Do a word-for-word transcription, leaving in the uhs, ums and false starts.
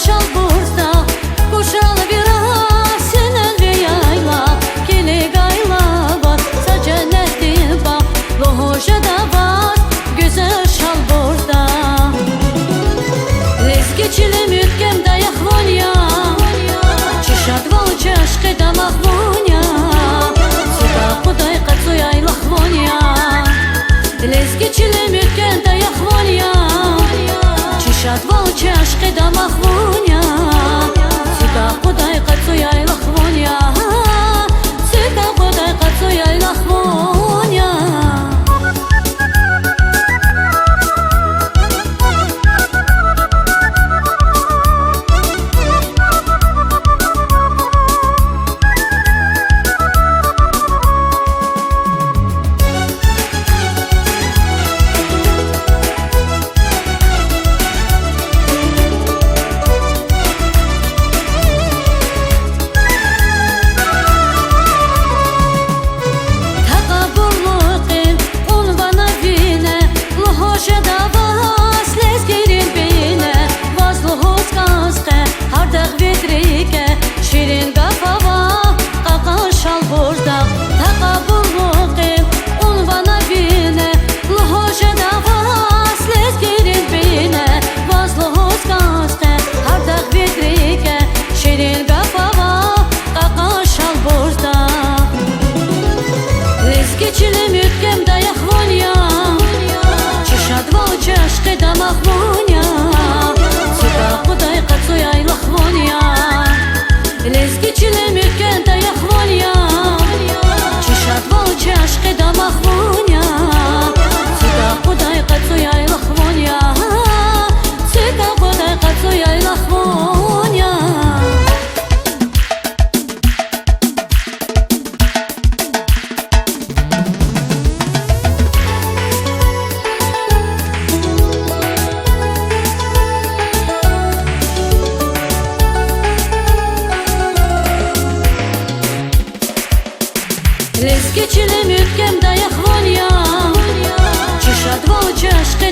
Шалбурдагъ, Кушалвира, Синелви яйлах, килигайла ваз са женнетдин багъ лугьуз жеда ваз, гуьзел Шалбурдагъ. Лезги чилин муькуьмдай вун я, чи шадвал, чи ашкъи дамах вун я, цуьк акъудай къацу яйлах вун я. Лезги чилин муькуьмдай вун я, чи шадвал, чи ашкъи дамах вун я, цуьк акъудай къацу яйлах вун я, цуьк акъудай къацу яйлах вун я. Такьабурлу кьил кьун ван вине, лугьуз жеда ваз лезгийрин бине, ваз лугьуз кӀанз къе, гьар дагъви рикӀе, ширин гаф ава кьакьан Шалбурдагъ. Такьабурлу кьил кьун ван вине, лугьуз жеда ваз лезгийрин бине, ваз лугьуз кӀанз къе, гьар дагъви рикӀе, ширин гаф ава кьакьан Шалбурдагъ. Лезги чилин муькуьмдай вун я, чи шадвал, чи ашкъи дамах вун я, цуьк акъудай къацу яйлах вун я. Лезги чилин муькуьмдай вун я, чи шадвал, чи ашкъи дамах вун я, цуьк акъудай къацу яйлах вун я, цуьк акъудай къацу яйлах вун я. Лезги чилин муькуьмдай вун я, чи шадвал, чи ашкъи